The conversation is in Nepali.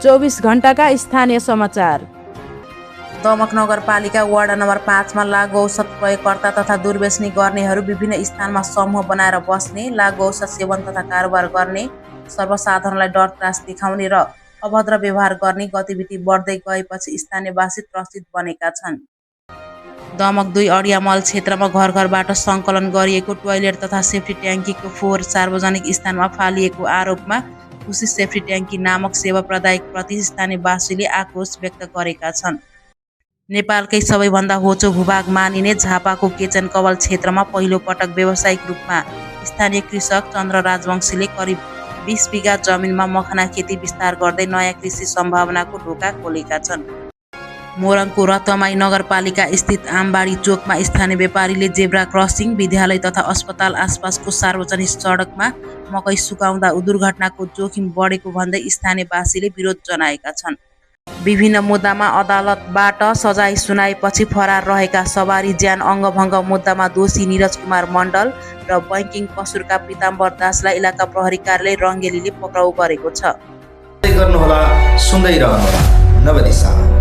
24 घण्टाका स्थानीय समाचार। दमक नगरपालिका वडा नम्बर 5 मा लागु औषध प्रयोगकर्ता तथा दुर्व्यसनी गर्नेहरू विभिन्न स्थानमा समूह बनाएर बस्ने, लागु औषध सेवन तथा कारोबार गर्ने, सर्वसाधारणलाई डर त्रास देखाउने र अभद्र व्यवहार गर्ने गतिविधि बढ्दै गएपछि स्थानीयवासी त्रसित बनेका छन्। दमक 2 अडियामल क्षेत्रमा घर घरबाट सङ्कलन गरिएको टोयलेट तथा सेफ्टी ट्याङ्कीको फोहोर सार्वजनिक स्थानमा फालिएको आरोपमा खुसी सेफ्टी ट्याङ्की नामक सेवा प्रदायकप्रति स्थानीयवासीले आक्रोश व्यक्त गरेका छन्। नेपालकै सबैभन्दा होचो भूभाग मानिने झापाको केचन कवल क्षेत्रमा पहिलो पटक व्यावसायिक रूपमा स्थानीय कृषक चन्द्र राजवंशीले करिब 20 बिघा जमिनमा मखना खेती विस्तार गर्दै नयाँ कृषि सम्भावनाको ढोका खोलेका छन्। मोरङको रतमाई नगरपालिका स्थित आमबाडी चोकमा स्थानीय व्यापारीले जेब्रा क्रसिङ, विद्यालय तथा अस्पताल आसपासको सार्वजनिक सडकमा मकै सुकाउँदा दुर्घटनाको जोखिम बढेको भन्दै स्थानीयवासीले विरोध जनाएका छन्। विभिन्न मुद्दामा अदालतबाट सजाय सुनाएपछि फरार रहेका सवारी ज्यान अङ्गभङ्ग मुद्दामा दोषी निरज कुमार मण्डल र बैंकिङ कसुरका पीताम्बर दासलाई इलाका प्रहरी कार्यालय रङ्गेलीले पक्राउ गरेको छ। गर्नुहोला, सुन्दै रहनुहोला नवदिशा।